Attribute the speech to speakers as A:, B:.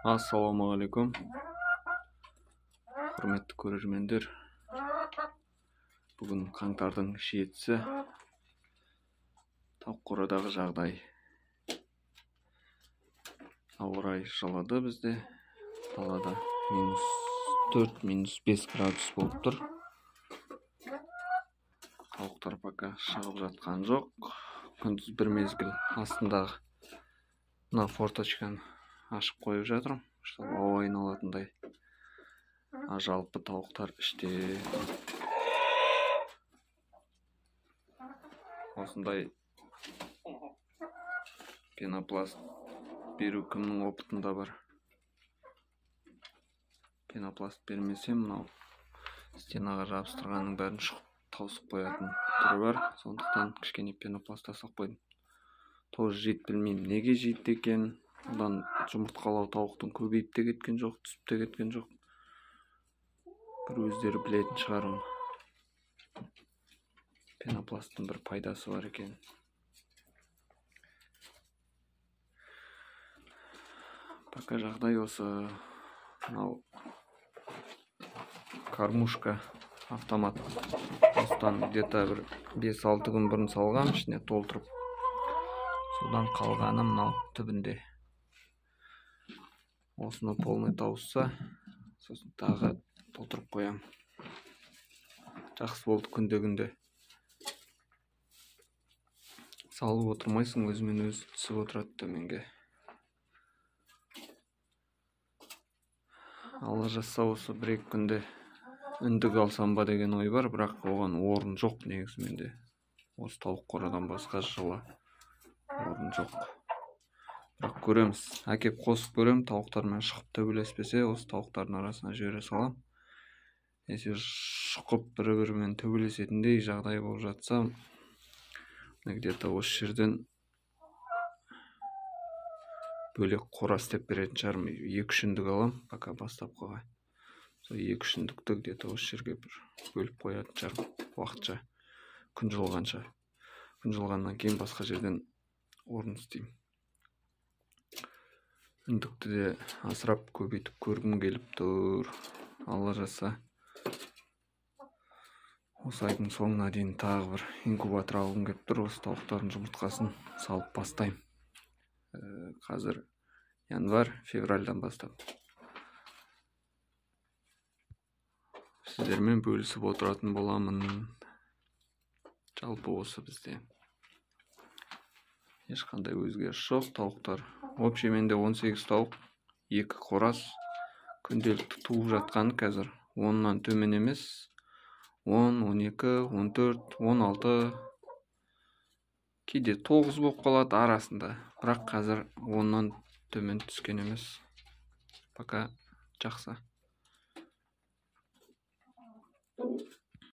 A: Ассалаумағалейкум, құрметті көрермендер. Бүгін қаңтардың 7-сі. Тауық қорадағы жағдай. Ауа райы жылыды бізде. Далада -4, -5 градус болып тұр. Тауықтар пока шығып жатқан жоқ. Күндіз бір мезгіл астындағы мына форточканы ашып қойып жатырмын, чтобы ауа айналатындай. А жалпы тауықтар іште. Осындай пенопласт беру кімнің опытында бар? Пенопласт бермесем, мынау стенаға жабыстырғанның бәрін шұқып тауысып қоятын түрі бар. Сондықтан кішкене пенопласт жасап қойдым. Тоже жейді, білмеймін неге жейді екен. Одан жұмыртқалау тауықтың көбейіп те кеткен жоқ, түсіп те кеткен жоқ. Бір өздері білетін шығар оны. Пенопласттың бір пайдасы бар екен. Пока жағдай осы. Мынау кормушка автомат. Осыдан где-то бір 5-6 күн бұрын салғам, ішіне толтырып. Содан қалғаны мынау түбінде. Осыны полный тауысса, сосын тағы толтырып қоям. Жақсы болды, күнде-күнде салып отырмайсың, өзімен өзі түсіп отырады төменге. Алла жазса, осы 1-2 күнде үндік алсам ба деген ой бар, бірақ оған орын жоқ негізі менде. Осы тауық қорадан басқа жылы орын жоқ. Бірақ көреміз, әкеп қосып көрем, тауықтармен шығып төбелеспесе, осы тауықтардың арасына жібере салам. Если шұқып бір-бірімен төбелесетіндей жағдай болып жатса, где-то осы жерден бөлек қора істеп беретін шығармын. 2-3 үндік алам, пока бастапқыға. Сол 2-3 үндікті где-то осы жерге бір бөліп қоятын шығармын, уақытша, күн жылғанша. Күн жылғаннан кейін басқа жерден орын істеймін. Үндікті де асырап көбейтіп көргім келіп тұр. Алла жазса, осы айдың соңына дейін тағы бір инкубатор алғым келіп тұр. Осы тауықтардың жұмыртқасын салып бастаймын. Қазір январь, февральдан бастап. Сіздермен бөлісіп отыратын боламын. Жалпы осы бізде. Ешқандай өзгеріс жоқ. Тауықтар. Общий менде 18 тауық, 2 қораз. Күнделікті туып жатқан қазір 10-нан төмен емес. 10, 12, 14, 16, кейде 9 болып қалады арасында. Бірақ қазір 10-нан төмен түскен емес. Пока жақсы.